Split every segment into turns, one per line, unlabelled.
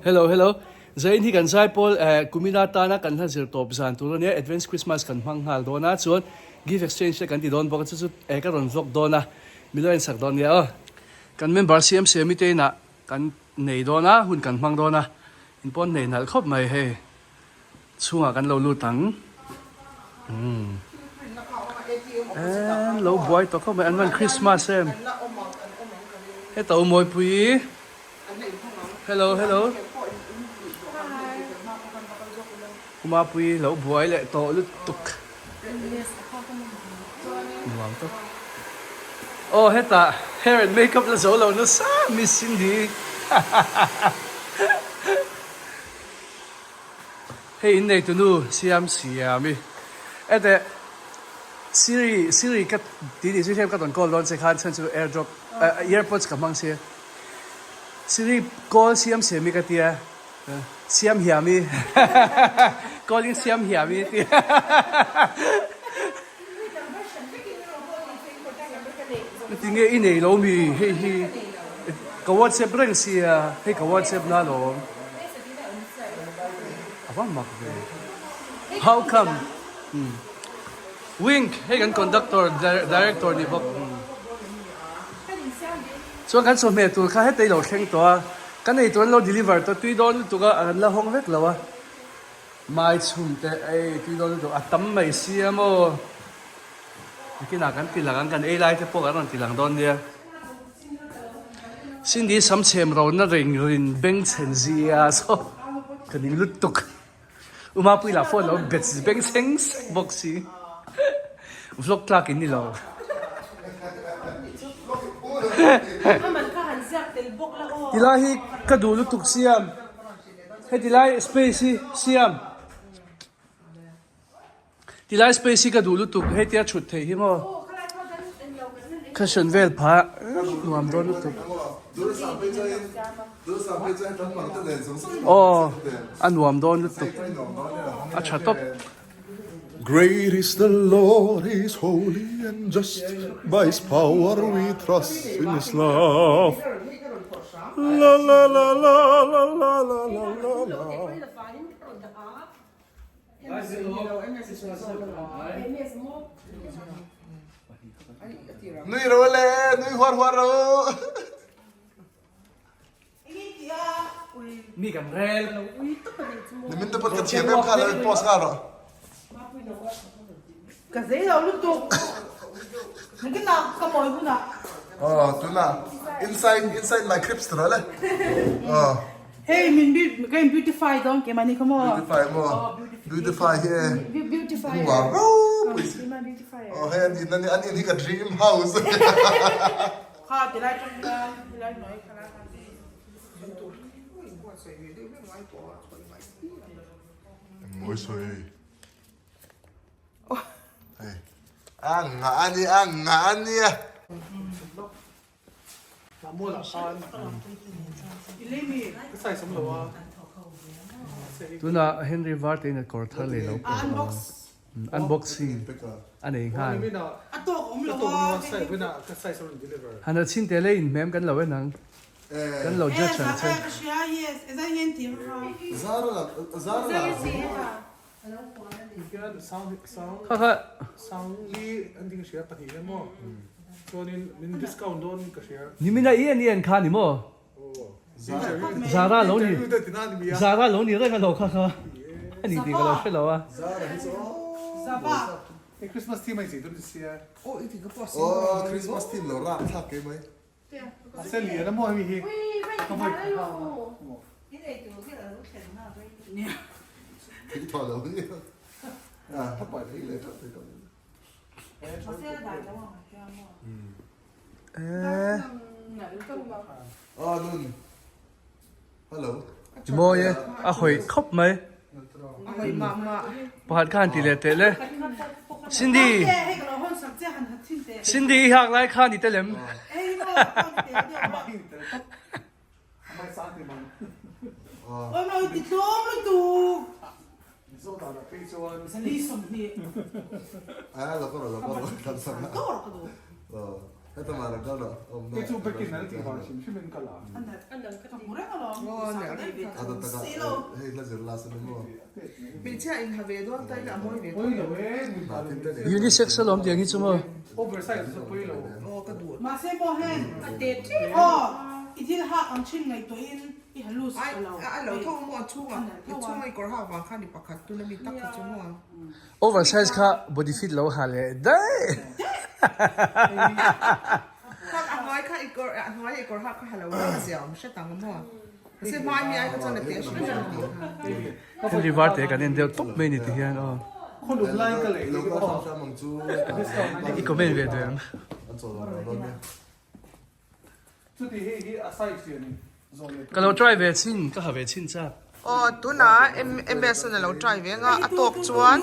Hello hello Zain hi kan zaipawl eh kumin atana kan hla zir tawp zan tur ania advance Christmas kan hmang nghal dawn a chuan gift exchange te kan ti dawn bawk a chu chu eh ka rawn vlog dawn a milo en sak dawn nia aw. Kan member siam siami te inah kan nei dawn a hun kan hmang dawn a in pawn nei nalh khawp mai hei. Chhungah kan lo lut ang. Umm. En lo buai tawh khawp mai an van Christmas em. Heta u Mawipui. Hello hello. U Mapui lo buai leh tawh lutuk. Nuam tawp. Aw hetah hair and makeup la zo lo nasa Miss Cindy. Hei in nei tunu siam siam i ete Siri Siri ka ti nih chu hian ka rawn call dawn che khan chhan chu airdrop earpods ka hmang sia Siri call siam siam i ka tia siam hiam i calling siam hiam i tia tinge i nei lo mi hei hi ka whatsapp reng sia hei ka whatsapp na alawm a va mak ve how come wink hei kan conductor director ni bawk chuan kan chawhmeh tur kha hetei lo thleng tawh a kan ei tur an lo deliver tawh tui dawn lutuk a an la hawng vek lo a. Mai chhum te ei tui dawn lutuk a tam mai sia maw nakinah kan ti lang ang kan ei lai te pawh kan rawn ti lang dawn nia Cindy sam chhem ro na ring rin beng chhen zia saw ka ning lutuk U Mapui lah phone lo bet beng chheng sek bawk si vlog tlak in ni lo. Tilai hi ka duh lutuk siam. Heti lai space hi siam ti lai space hi ka duh lutuk hetia thut theih hi maw cushion vel phah nuam dawn lutuk aw a nuam dawn lutuk a tha tawp.
Great is the Lord, he is holy and just, by his power we trust in his love. La la la la la la la la la la. Nui ro le, nui huar huar ro.
Mi kan rel.
Nimin te pawh ka thiam em kha lo in post nghal rawh.
Ka zei lo lutuk. Nakinah ka mawi hunah.
Aw tunah inside inside my crips ti rawh le. Aw.
Hei min ka in beautify dawn ke mani kha maw.
Beautify maw. Beautify hi e.
Beautify.
Nuam ropui si. Aw hei an in an in hi ka dream house.
Kha ti lai tang hian helai hnuai kha lai khan
Mawi sawi. Hei. A nga ani a nga ania.
Tunah Henry Varte in a kawr thar leh lo pawh Unboxing a nei nghal. Han a chhin teh le in hmem kan lo en ang. Kan lo judge ang che. Kha kha. Nimina i en i en kha ni maw? Zara lo ni Zara lo ni reng a lo kha kha a ni tih ka lo hre lo a.
Christmas theme a inchei dawn sia.
Aw Christmas theme lo rap thlak kei mai.
A se lian a maw hemi hi. Ka vawi khat a.
Thil tha lo ni. A pai thei leh tlat thei tawh. Aw nun. Hello.
Mawi e, a hawi khawp mai. Pakhat kha han ti leh teh le. Cindy. Cindy i hak lai kha ni te lem.
Kei chu bekin an tih vang hrim hrim in ka la.
Hmeichhia in ha ve dawn ta ila a mawi ve
Pawi lo e, mui ta lo.
Unisex alawm tiang hi chu maw?
Oversize chu pawi lo.
Aw ka duh. Mahse maw hen a te tep aw i thil hak ang thin ngaihtuahin i ha loose ka lo. A lo tho maw a chhungah i chhunga i kawr hak vang khan i pakhat tuna mi tak kha chu maw.
Oversize kha body fit lo ha leh daih.
Kha a hnuai kha i kawr a hnuai i kawr hak kha ha lo la a zia awm hret ang maw. Mahse hmai mi ai kha chuan a te hrim hrim tih kha.
Henry Varte kan en deuh tawp mai ni ti hian aw.
Khawlum lai ka lei hi aw.
I comment ve duh em?
Chuti hei hi a size hi a ni zawh leh.
Ka lo try ve chhin, ka ha ve chhin chak.
Aw tunah MS an a lo try ve anga a tawk chuan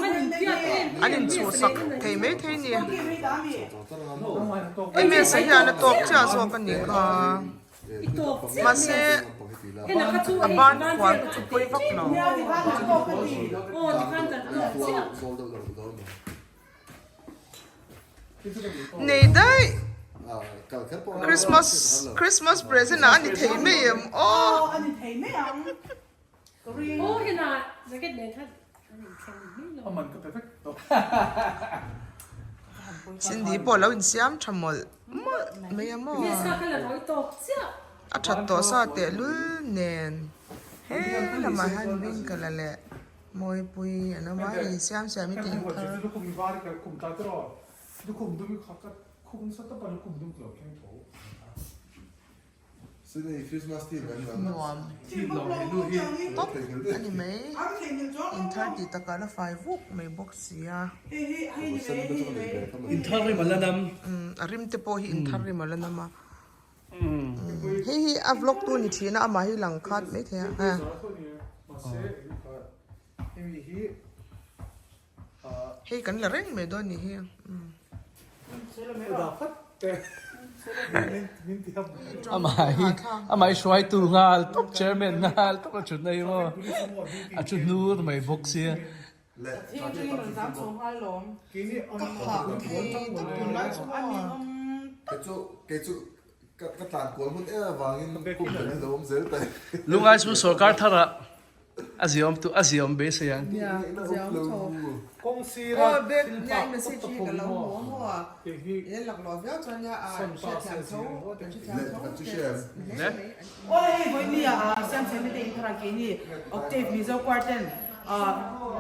an inchhuhsak thei mai thei ni. MS a hian a tawk chiah zawk a nih kha. Mahse a ban khual kha chu pawi vak lo. Nei daih Christmas Christmas present ah a ni thei mai em aw. Cindy pawh lo insiam tha mawlh mawlh mai a maw a that tawh sa tehlul nen he lamah hian Winkle-a leh Mawipui an awm a, hei siam siam i tih thar. Nuam tawp a ni mai, inthar tih takah la fai vuk mai bawk si a. A rim te pawh hi inthar rim a la nam a. Hei hi a vlog tu ni thin a amah hi lang khat mai thei a. Hei kan la reng mai dawn ni hi.
Amah hi amah hi hruaitu nghal tawp chairman nghal tawp a thutna hi maw a thu hnur mai bawk sia. Lungai chu sorkar tharah a ziawm tu a ziawm beisei ang.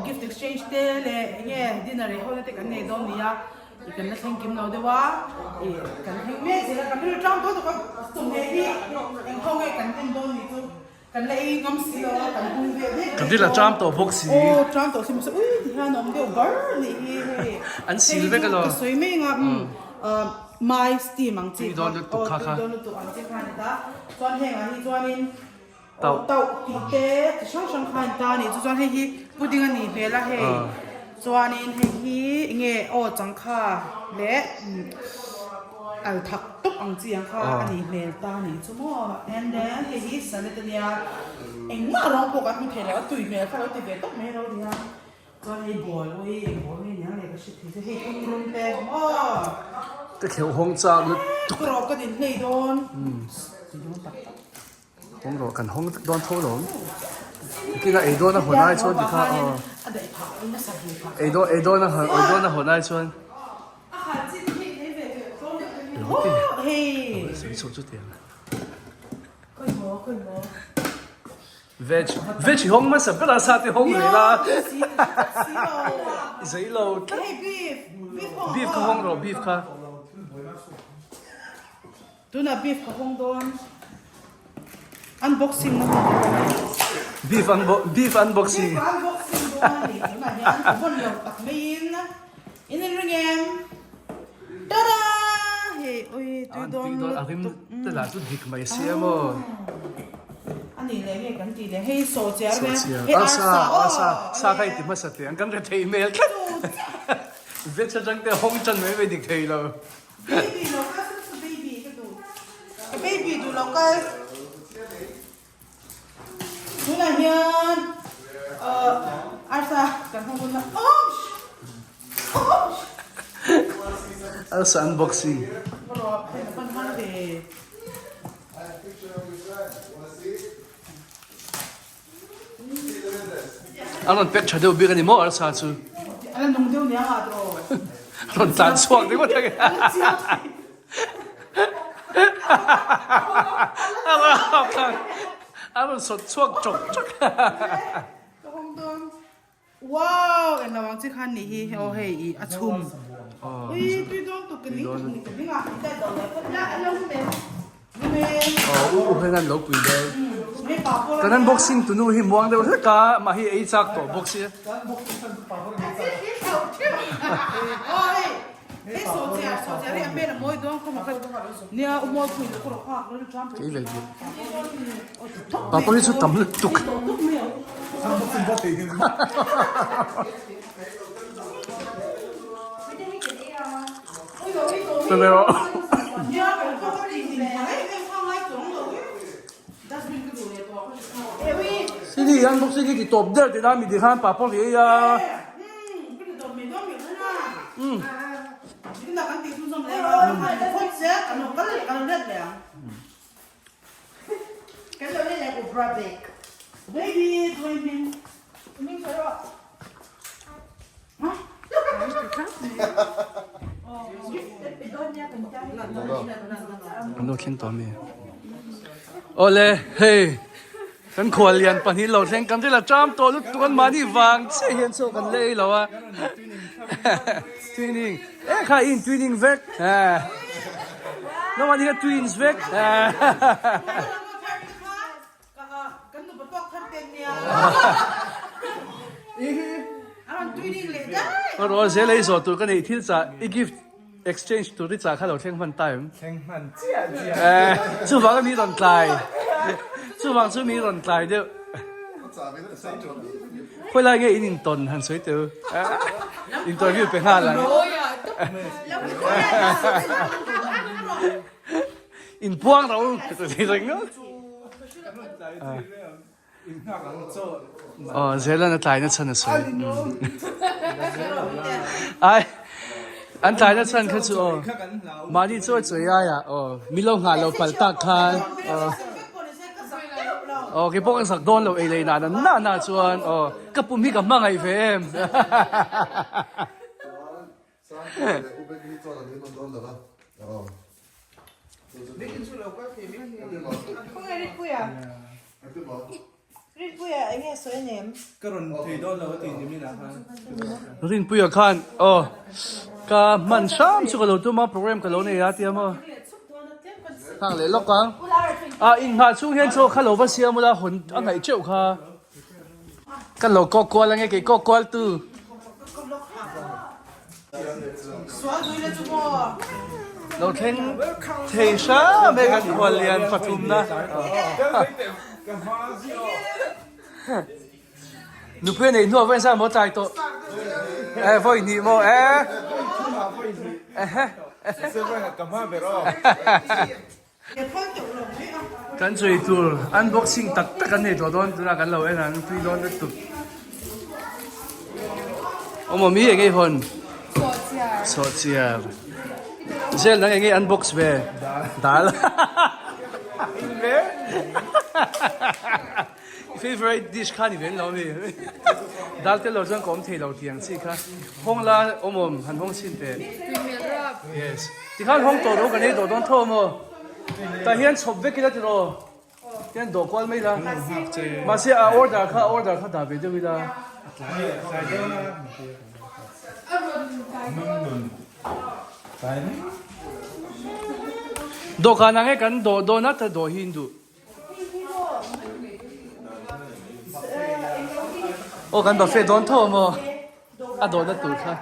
Gift exchange te leh enge dinner ei ho na te kan nei dawn nia i kan la thleng kim lo deuh a i kan thleng mek zel a kan rilru tang dawn tawk a chawhmeh hi eng ho nge kan en dawn ni chu kan la ei ngam si lo a kan hung ve mek
Kan rilru tang tawh bawk si
aw tang tawh si mahse ui ti hian a awm deuh bar anih hi hei
An sil vek alawm
ka sawi mai anga umm mai steam ang chi
Tui dawn lutuk kha kha
aw tui dawn lutuk ang chi kha a ni ta chuan hengah hi chuanin
Tauh.
Tauh tih te chi hrang hrang kha a in ta a nih chu chuan hei hi pudding a nih hmel a hei chuanin hei hi enge aw changkha leh al thak tawp ang chi ang kha a nih hmel ta a nih chu maw and then hei hi salad a nia engmah rawng pawh kan hmu thei lo a tui hmel kha lo ti ve tawp mai lo a nia chuan hei bawl ui eng bawl nge niang leh ka hre thei chu hei thungrun te aw
Ka kheuh hawng chak lutuk.
Ka rawh ka din hlei dawn ti dawn tak tak.
Hawng rawh kan hawng dawn tho lo. Kila ei dawn a hawn ai chuan tikha aw. Ei dawn ei dawn a hawn ei dawn a hawn ai chuan. Sawi chhuah chu tiang. Veg veg hi hawng hmasa ber a sa te hawng rih la. Zei lo tlat. Beef kha hawng rawh beef kha.
Tunah beef ka hawng dawn. Unboxing na hun dawn a ni.
Beef unbo beef unboxing.
Beef unboxing dawn a ni. Tunah hian ka vawn lo tak maiin in in ring em? Tada! Hei ui tui dawn
lutuk. A rim te lah chu dik mai sia maw.
A nih leh nge kan tih leh hei sawhchiar ve.
Sawhchiar.
Hei arsa aw.
Arsa sa kha i ti hmasa teh ang kan re thei hmel tlat. Veg atang te hawng tan mai mai dik thei lo.
Baby lo kal sa chu baby ka duh ka baby duh lo kal tunah hian ahh arsa kan hawng dawn a awmsh awmsh.
Arsa unboxing. A rawn pack tha deuh bik a ni maw arsa chu? A rawn tlan chhuak ringawt ang e. A rawn sawt chhuak chawk chawk.
Wow eng lo ang chi khan nih hi aw hei ih a chhum ui tui dawn tuk ka ning tuk ni ka ding a
Aw u u hian an lo pui dawn kan unboxing tunu hi muang deuh hlek a mah hi ei chak tawh bawk sia Kei ve duh. Papa hi chu tam lutuk. Sini hian bawk si hi ti tawp der tih na mi ti khan papa hi ei a. An lo thleng tawh ami? Awle hei kan khual lian pahnih lo thleng kan ril a ṭam tawh lutuk an mahni vang chiah hian chaw kan lei lo a Twinning e kha in twinning vek Naupang hi twins vek Rawh zel ei zawh tur ka neih thil chah i gift exchange tur i chah kha lo thleng hman ta em?
Thleng hman chiah chiah.
Chuvang a mi rawn tlai chuvang chu mi rawn tlai deuh. Khawi lai nge in intawn han sawi teu interview pe nghal ang. In puang ro reng a. Aw Zelan a tlai na chhan a sawi. Ai an tlai na chhan kha chu aw mahni chawi chawi ai ah aw mi lo nghah lo pal tak khan aw. Aw kei pawh ka zak dawn lo ei lei na na na chuan aw ka pum hi ka hmangaih ve em. Rinpuia khan aw ka hman hram chu ka lo tum a program ka lo nei a tia maw. Nghak leh lawk ang. A inghah chhung hian chaw kha lo va siam ula hawn a ngaih teuh kha. Ka lo kawk kual ange kei kawk kual tu. Lo thleng thei hram he kan khual lian pathum na. Nupui a neih hnuah vawiin zan maw tlai tawh e vawi hnih maw e Kan chei tur unboxing tak tak an nei tawh dawn tunah kan lo en ang tui dawn lutuk awm awm hi eng ei hawn sawhchiar zel dang eng ei unbox ve dal I favourite dish kha ni ve lo mi dal tel lo chuan ka awm thei lo tih ang chi kha hawng la awm awm han hawng chhin teh yes tikhan hawng tawh ro kan ei tawh dawn tho maw tah hian chhawp vek ila tiraw tian dawh kual mai la mahse a order kha order kha dah ve deuh ila dawhkan ang e kan dawh dawn a ta dawh hi in duh. Aw kan buffet dawn tho maw a dawhna tur kha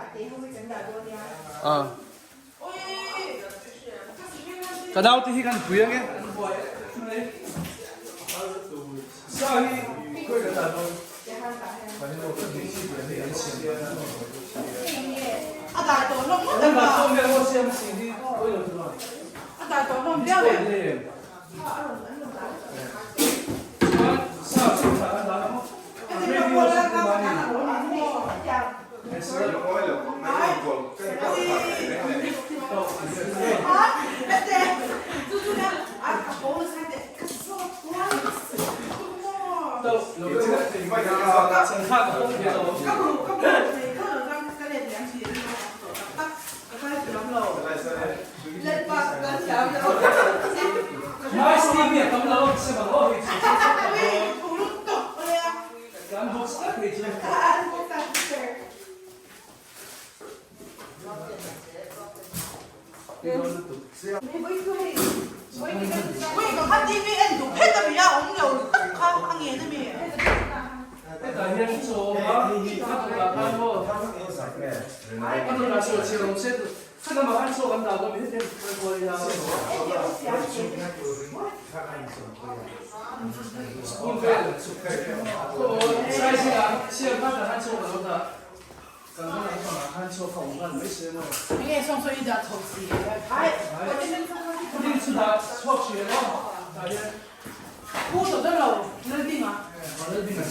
ah ka naute hi kan pui ange sa hi khawi ka dah dawn Changkha ka pawm thei lo. Mai steam hi a tam lo se bang aw hei chu. Kan box tak hei chu. Hetah hian chaw a awm a, a tukah khan maw a tukah sawi chhiar awm se chu lamah khan chaw kan dah dawn mi hetiang kual kual ila spoon vel khaw size ah siam khan tah khan chaw ka lo dah. Kan hman ang pangah khan chaw kha awm nghal mai se maw?
Enge sawng saw i dah chho si hai.
Pudding chu dah chhuak hrih emaw tah hian.
Pu tawh dawn lo Lalding a.
Aw Lalding a.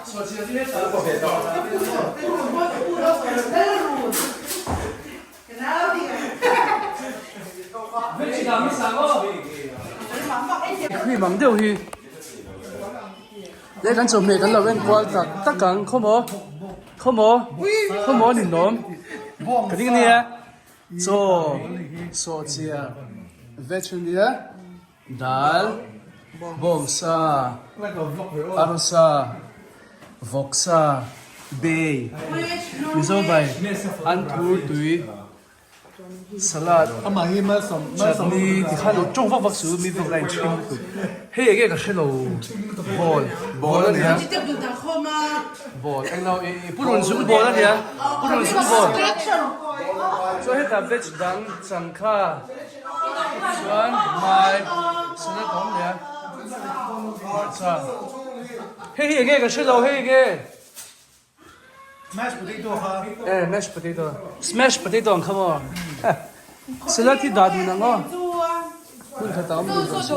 Chhuah chiah hi hetah.
Ka pu tawh pu mawi ka pu lo Lalrun. Ka nau ding a.
Veg chi dah hmasa maw? Cream ang deuh hi. Leh kan chawhmeh kan lo en kual tak tak ang khaw maw khaw maw khaw maw ni nawm ka ding ania chaw sawhchia veg ania dal bawngsa arsa vawksa bay mizo bai anthur tui. Salad chutney ti khan lo tawng vak vak su mi vak line ṭhing lutuk hei enge ka hrelo ball ball a nia ball englo ih purun zum ball a nia purun zum ball chuan hetah veg dang changkha chuan hmai salad a awm leh a hmarcha hei hi enge ka hrelo hei enge.
Mashed potato kha.
Eh, mashed potato. Smash potato ang kha maw? Salad hi dah dun ang aw. Hun khat a awm dun rawh se.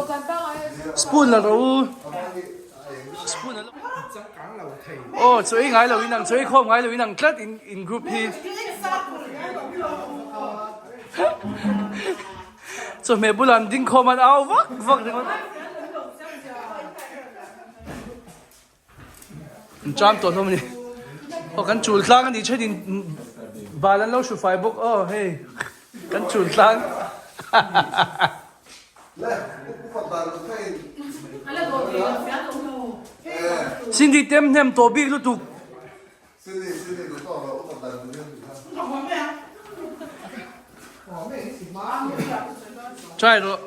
Spoon la rawh u. Spoon la. Aw, chaw ei ngai lo in ang, chaw ei khawm ngai lo in ang tlat in in group hi. Chawhmeh bulah an ding khawm an au vak vak ringawt. An ṭam tawh hlawm a ni. Aw kan chul tlang a nih thenin bal an lo hru fai bawk aw hei kan chul tlang. Cindy tem hnem tawh bik lutuk. Try rawh.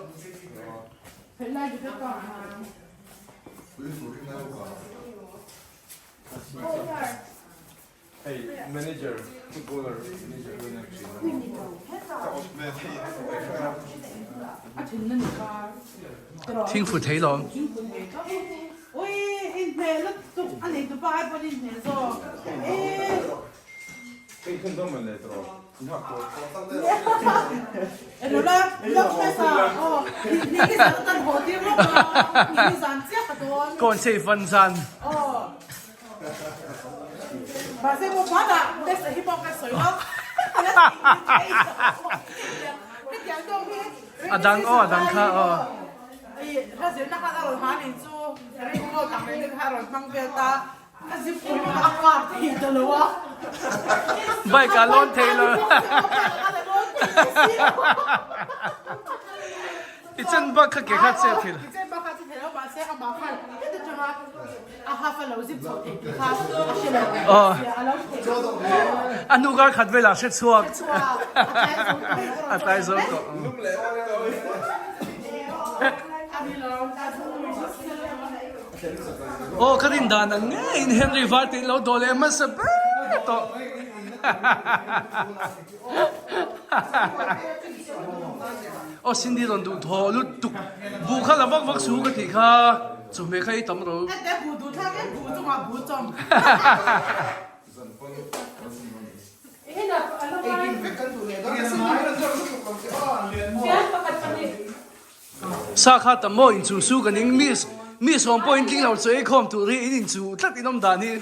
Thingfu thei lawm. Kawn sei van zan. A dang aw a dang kha aw. Bike ah lawn thei lo. I chen bak kha ke kha che thil. A hnu kar khat velah hre chhuak. A tlai zo tawh. Aw ka rin dan ang ngeiin Henry Varte in lo dawh leh hmasa ber tawh. Aw Cindy rawn duh thaw lutuk buh kha la vak vak su ka tih kha chawhmeh kha ei tam ro. Sa kha tam maw inchuh su ka ning mi mi sawm pawh in tling lo chaw ei khawm tur hi in inchuh tlat in awm dan hi.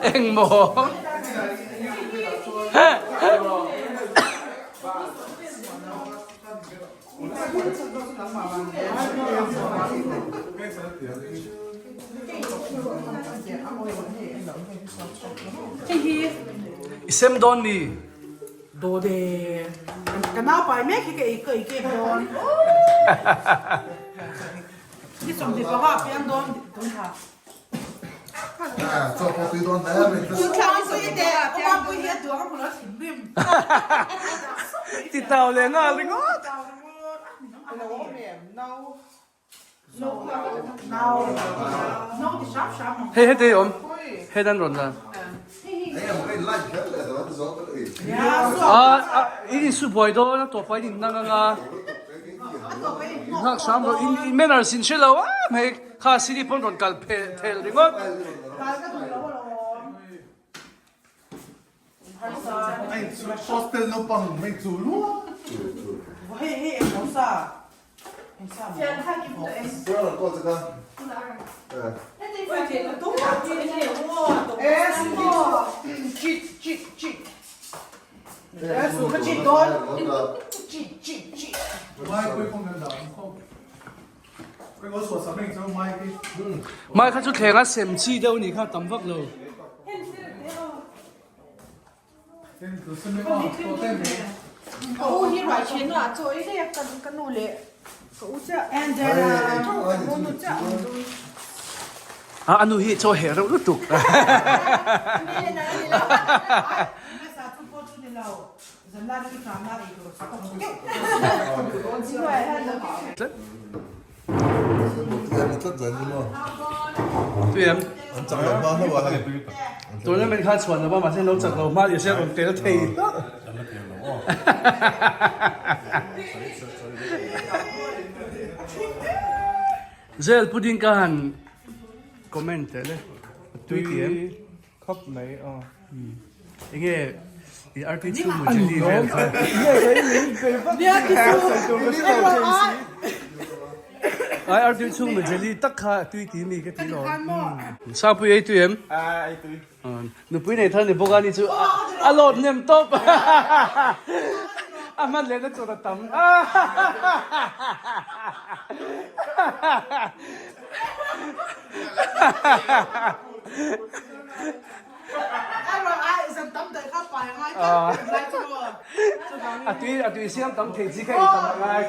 Eng maw? I sem dawn mi?
Dawde ka nau pai mek hi ka ei ka ei kek dawn. Ni 20 panga piang dawn tun ha.
Ti tau leh nghal ringawt. Hei heti awm head an rawn la. Ah in insu buai dawn a tawp ah in innang anga in nghak hram rawh in manners in hre lo a hei kha city pawn rawn kal phel thel ringawt.
Hostel naupang hei chu luah.
Mai kha chu thleng a sem chi deuh a nih kha tam vak lo. A anu hi chaw heh reuh lutuk. Tournament kha chhuan lova mahse lo chak lo hma leh se rawn tel thei. Zel pudding ka han comment teh le. Tui ti em?
Khawp mai aw.
Enge i artui chhung mu jelly vel kha. Ai artui chhung mu jelly tak kha tui ti mi ka ti lo. Sangpui ei tui em?
Ai tui.
Nupui nei thar ni bawk a ni chu a lawt hnem tawp. A hman leh na tur a tam. A tui a tui siam tam thei chi kha ei tam a ngai.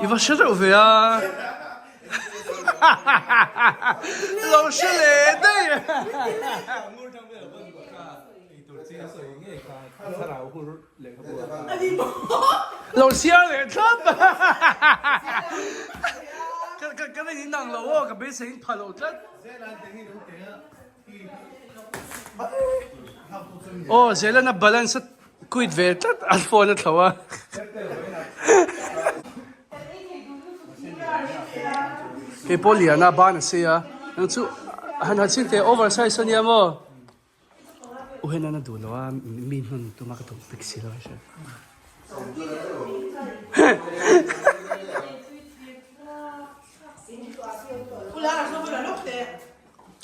I va hre reuh ve a. Lo hre leh daih. Lo siar leh thlap. Ka ka in inang lo aw ka beisei in pha lo tlat. Aw Zelana balance a quit ve tlat a phone a thlo a. Kei pawh lian a ban a sei a nang chu han ha chin teh oversize a nia maw. U hian a duh lo a mi hmun tuma ka tum bik si lo a hria.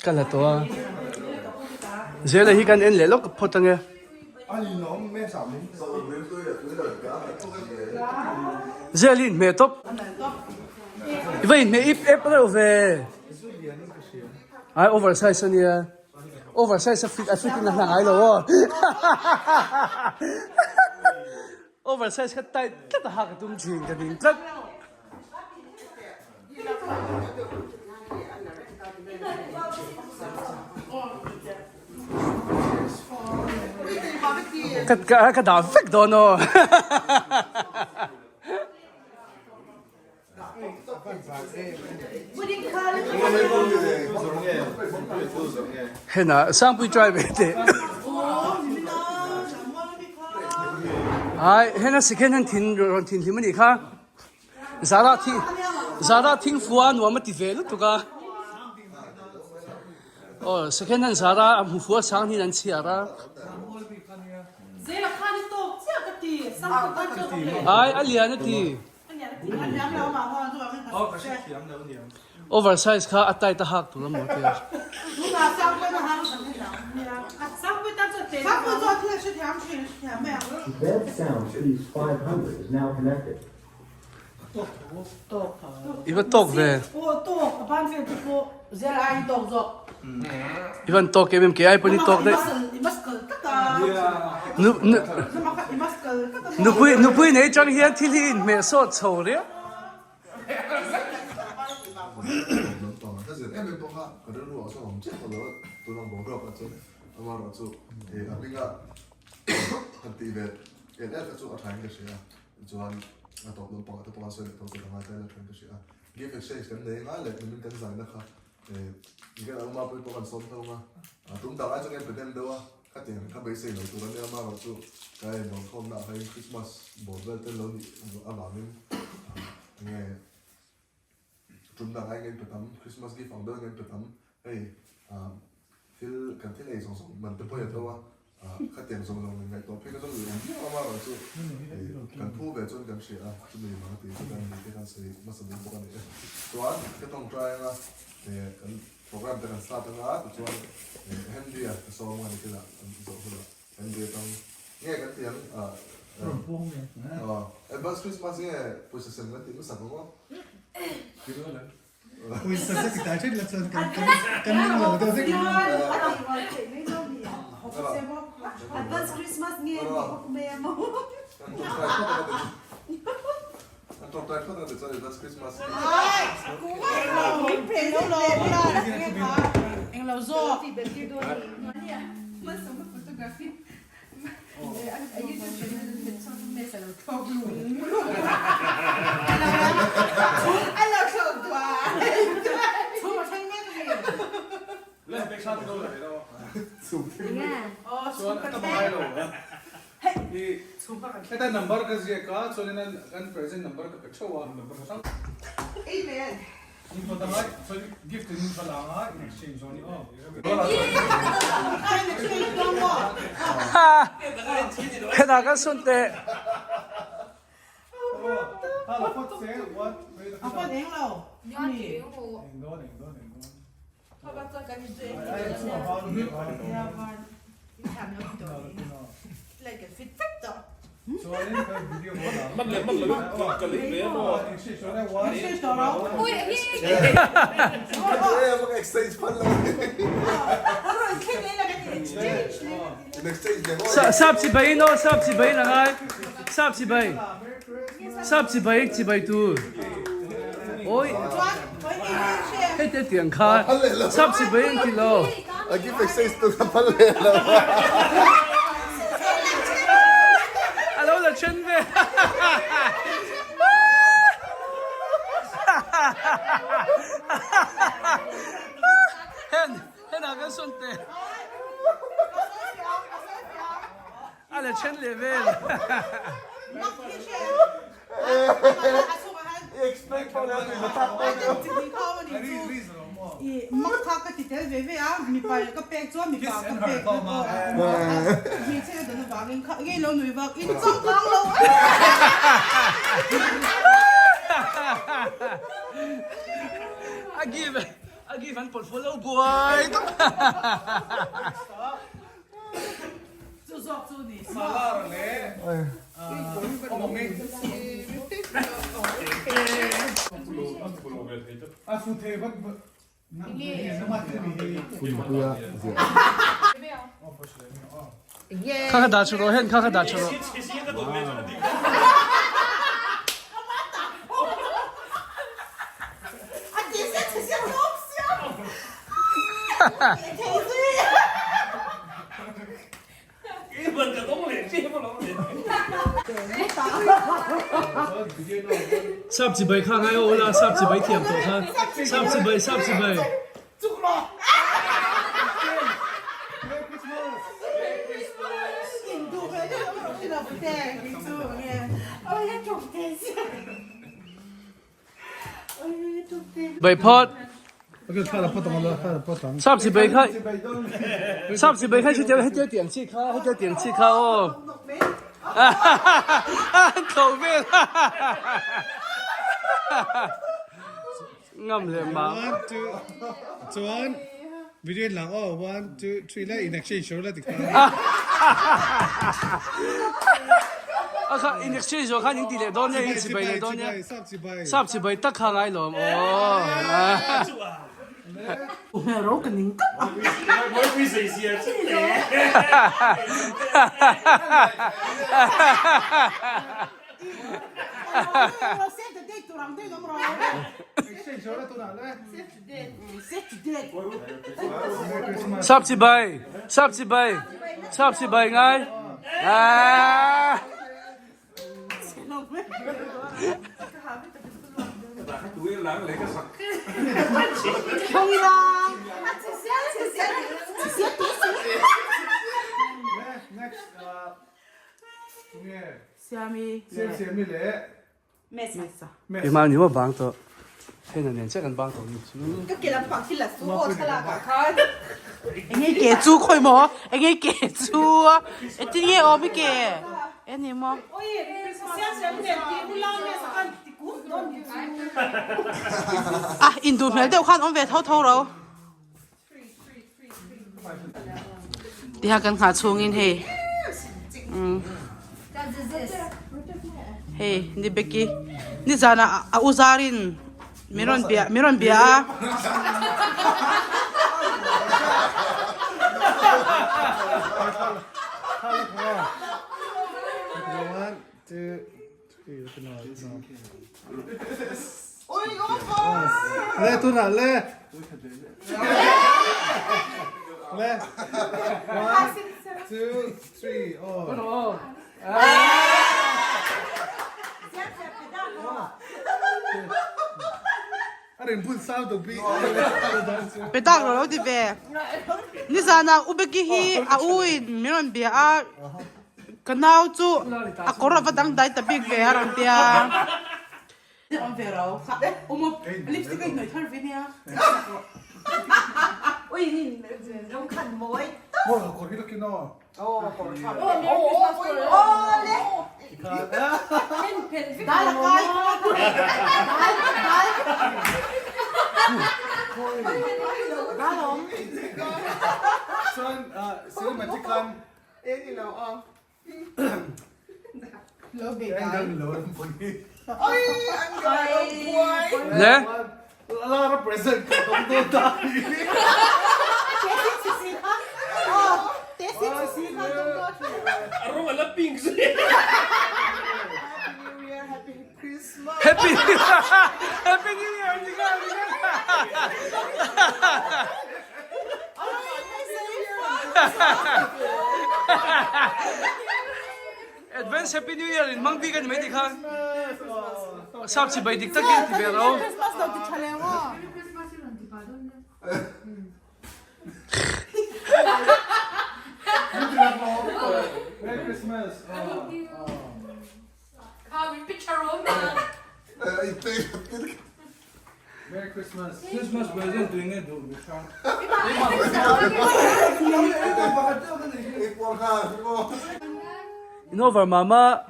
Ka la tawh a. Zela hi kan en leh lawk phawt ange. Zel hi inhmeh tawp. I va inhmeh ip ep reuh ve. Ai oversize a nia. Oversize a fit a fit in a hla ngai lo aw. Oversize kha tight tlat a ha ka tum thin ka ding tlat. Ka ka ka dah vek dawn aw. Hena Sangpui try ve teh. Ai hena second hand thin rawn thin hlim anih kha. Zara thi Zara thing fua nuam a ti ve lutuk a. Aw second hand Zara a hmu fua sang hin an chhiar a. Ai a lian a ti. Oversize kha a tight a hak tur a maw tia. I va tawk ve. I van tawk em em ke ai pawh ni tawk daih. Nupui nupui nei chang hian thil hi inhmeh sawt chho riau.
Chuan a tawp nawn pangah te pawh an sawi leh tawh chu ka ngai tlai la thawn ka hria a. Gift exchange kan nei ngai leh nimin kan zaina kha eh kan alma pawh pawh kan sawm tho ang a. Tum dang ai chuan kan pe hnem deuh a, khatiang kha beisei lo tur a nia amaherawh chu ka en khawm na ah khain Christmas bawr vel te lo nih avangin enge Tum dang ai ngen pe tam, Christmas gift ang deuh ngen pe tam, hei thil kan thil ei zawng zawng man te pawh i a tho a, khatiang zawng zawng ngaihtuah phei kha chuan lui awm viau a amaherawh chu kan phu ve chuan kan hria a, chumi mang tih chu kan mite khan sawi hmasa ding bawk a ni e. Chuan ka tawngtai anga kan program te kan start anga tichuan Henry-a ka sawm anga nikinah an zawh hunah Henry atang nge kan ti ang advance Christmas nge pawisa sem kan tih hmasak ang aw.
Pawisa te ti tai thin la chuan kan kan ning lo deuh vek.
Advance Christmas nge ni bawk mai a maw.
An tawngtai phawt ang tichuan advance Christmas.
Englo zawk.
Heta number ka ziak a chuanin an present number ka pe theuh a.
Hena kan sun teh. Sap chibai in aw sap chibai in a ngai sap chibai sap chibai chibai tur awi hei te tiang kha sap chibai an ti lo.
A gift exchange tu kha phal leh lo.
A lo la then ve. Hen hen ah kan sawn teh. A la then leh vel. A give a give an pawlh fo lo buai tawp.
Chu zawk chu ni.
Salar leh awmawmi. A fu thei vat
Kha kha dah chu rawh hen kha kha dah chu rawh. Sap chibai kha ngai aw ula sap chibai thiam tawh kha sap chibai sap chibai. Bai phawt. Sap si bai kha. Sap si bai kha chu tiang hetia tiang chi kha hetia tiang chi kha aw. An tho vel. Ngam le ma.
Chuan. Video in lang aw, one, two, three le in exchange show la tikha.
A kha in exchange zawh khan in ti leh dawn nia, in chibai leh dawn nia.
Sap chibai.
Sap chibai tak kha ngai lawm aw.
Hmel ro ka ning tlat a.
Sap chibai, sap chibai, sap chibai ngai. Ah.
Next,
Siami.
Siami leh
Mesa.
Keimah ni maw bang tawh. Hei na nen chiah kan bang tawh ni chu.
Ka ke lampang khi la su aw thlalak ah khan.
Enge ke chu khawi maw? Enge ke chu? Engtin nge awm i ke? E ni maw? Ah, induh hmel deuh khan awm ve tho tho ro. Tiha kan nghah chhungin hei hei ni Becky nizan ah a u zarin min rawn bia min rawn bia a.
Le tunah le. Le. One, two, three, oh. A rin bun sau tuk bi.
Pe tak ro lo ti ve. Nizan ah u Becky hi a u in min rawn bia a. Ka nau chu a kawr a va dangdai ta bik ve a rawn tia. Awm ve ro kha awm aw lipstick a inhnawih thar ve nia.
Ui rawng khan mawi
tawp. Maw kawr hi takin aw.
Aw kawr tha aw aw le.
Dal a kai. Dal dal. Dal awm.
Chuan cinematic khan
Le. Happy Happy New Year ni ka ni ka. Advance Happy New Year in mang bik a ni mai ti kha. Sap chi bai dik takin ti ve ro.
Merry Christmas. Merry Christmas.
Christmas present tui nge duh mi hrang. In over mama.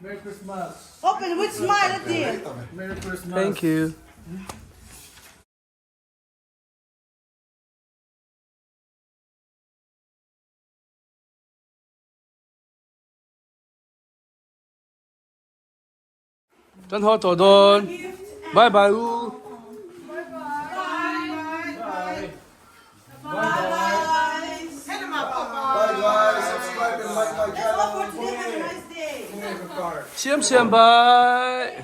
Merry Christmas.
Open with smile a ti.
Merry Christmas.
Thank you. Kan haw tawh dawn. Bye bye u. Siam siam bye.